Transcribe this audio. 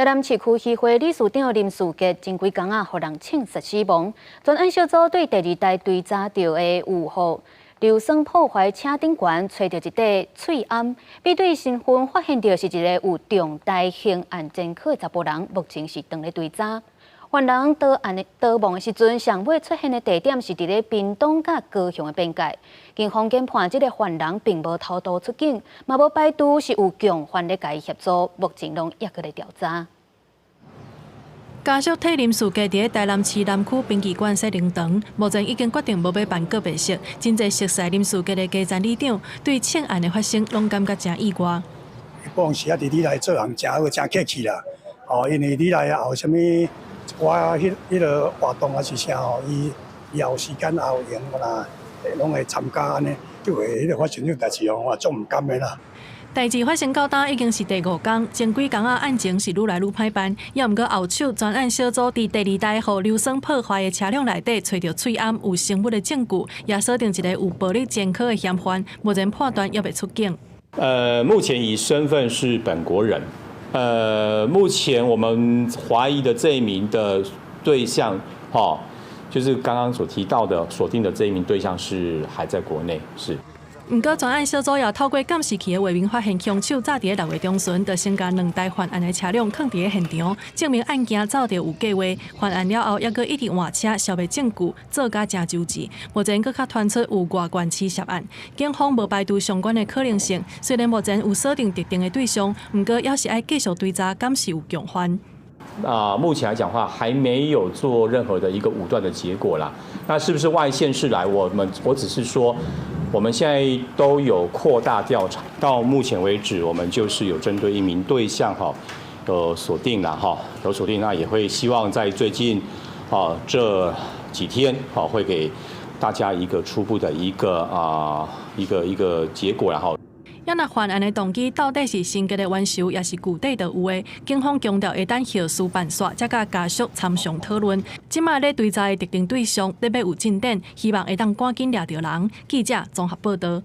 台南市區議會理事長林士傑前幾工啊，予人槍殺死亡。專案小組對第二代追查著的有予硫酸破壞車頂懸揣著一塊喙罨，比對身份發現著是一个有重大刑案前科的查埔人，目前是當咧追查。犯人逃案的逃亡的時陣，上尾出現的地點是佇咧屏東佮高雄的邊界。警方研判，這个犯人並無偷渡出境，嘛無排除是有共犯咧共伊協助，目前攏猶閣咧調查。家屬替林士傑佇咧台南市南區殯儀館設靈堂，目前已經決定無欲辦告別式。真濟熟似林士傑的家前里長對槍案的發生，攏感覺誠意外。往時啊，佇里內做人誠好，誠客氣啦。哦，因為里內也有啥物一寡彼彼个活動還是啥吼，伊伊也有時間也有閒，啦，攏會參加按呢，就會彼个發生這個代誌哦，我足毋甘的啦。代誌發生到今已經是第五工，前幾工仔案情是愈來愈歹辦，猶毋過後手專案小組佇第二台予硫酸破壞的車輛內底揣著喙罨有生物的證據，也鎖定一个有暴力前科的嫌犯，目前判斷猶未出境。目前以身份是本國人。目前我們懷疑的這一名的對象，哈，就是剛剛所提到的鎖定的這一名對象是還在國內，是。毋過專案小組也透過監視器的畫面發現，兇手早佇咧6月中旬就先共兩台犯案的車輛囥佇咧現場，證明案件早就有計劃。犯案了後，猶閣一直換車消滅證據，做甲誠周至。目前閣較傳出有外縣市涉案，警方無排除相關的可能性。雖然目前有鎖定特定的對象，毋過猶是愛繼續追查，敢是有共犯。啊，目前來講話，還沒有做任何的一個武斷的結果啦。那是不是外縣市來？我們我只是說，我們現在都有擴大調查，到目前為止，我們就是有針對一名對象哈，有鎖定了哈，有鎖定，那也會希望在最近啊這幾天，好會給大家一個初步的一個啊一個一個結果，然後。猶若犯案的動機到底是性格的冤仇，抑是舊底就有的？警方強調會等驗屍辦煞，才佮家屬參詳討論。這馬咧追查的特定對象，欲有進展，希望會當趕緊掠著人。記者綜合報導。